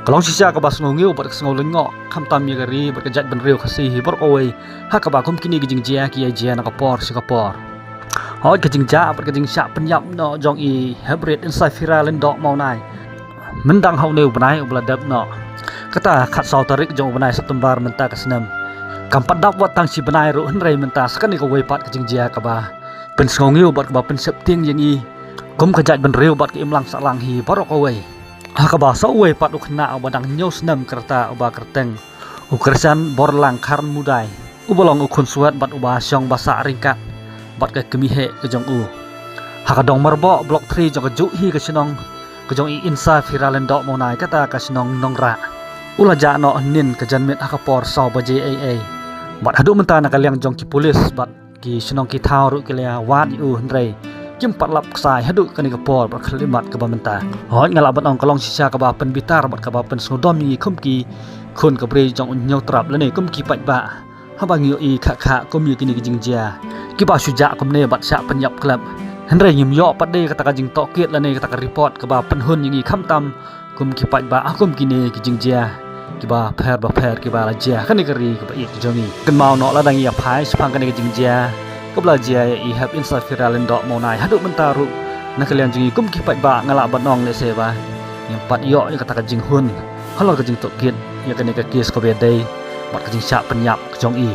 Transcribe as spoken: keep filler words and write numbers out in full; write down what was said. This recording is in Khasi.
Ka long shisha kaba sngew ngew bad ka sngew lyngngoh, khamtam ïa ka ri bad ka jaitbynriew Khasi hi baroh kawei, ha kaba kum kine ki jingjia ki ïa jia na ka por sha ka por. Hooid, ka jingjia bad ka jingshah pynïap noh jong i Heprit Insaphira Lyngdoh Mawnai, mynta ha une u bnai uba la dep noh, kata khatsaw tarik jong u bnai September mynta ka snem, kam pat dap wat tang shi bnai ruh, hynrei mynta sa kane kawei pat ka jingjia kaba pynsngew ngew bad kaba pynsheptieng ïa ngi kum ka jaitbynriew bad ka imlang sahlang hi baroh kawei, ha kaba sa uwei pat u khynnah uba dang hynñiew snem ka rta, uba kyrteng u Kyrshan Borlang Kharmudai, uba long u khun swet bad uba shong ba sah ryngkat bad ka kmie heh ka jong u, ha ka Dong Marboh, Block three jong ka juh hi ka shnong ka jong i Insaphira Lyngdoh Mawnai, kata ka shnong Nongrah. U la jah noh hynnin ka janmiet ha ka por saw baje eiei, bad haduh mynta na ka liang jong ki pulis bad ki shnong ki thaw ruh ki la wad ïa u, hynrei kim pat lap ksai haduh kane ka por bad khyllipmat kaba mynta. Hooid, nga lah ban ong ka long shisha kaba pynbitar bad kaba pynsngewdom ïa ngi kum ki khun ka bri jong u Hynñiewtrep lane kum ki paidbah, haba ngi ïohi khah khah kum ïa kine ki jingjia kiba shu jah kumne bad shah pynïap khlem, hynrei ngim ïoh pat de kata ka jingtohkit lane kata ka report kaba pynhun ïa ngi, khamtam kum ki paidbah ha kum kine ki jingjia kiba pher bapher kiba la jia ha kane ka ri kaba ïeit ka jong ngi. Kynmaw noh, lada ngi ïa phai shaphang kane ka jingjia kaba la jia ïa i Hep Insaphira Lyngdoh Mawnai, haduh mynta ruh na ka liang jong ngi kum ki paidbah, nga lah ban ong lehse ba ngim pat ïoh ïa kata ka jinghun halor ka jingtohkit ïa kane ka case kaba ïadei bad ka jingshah pynïap ka jong i.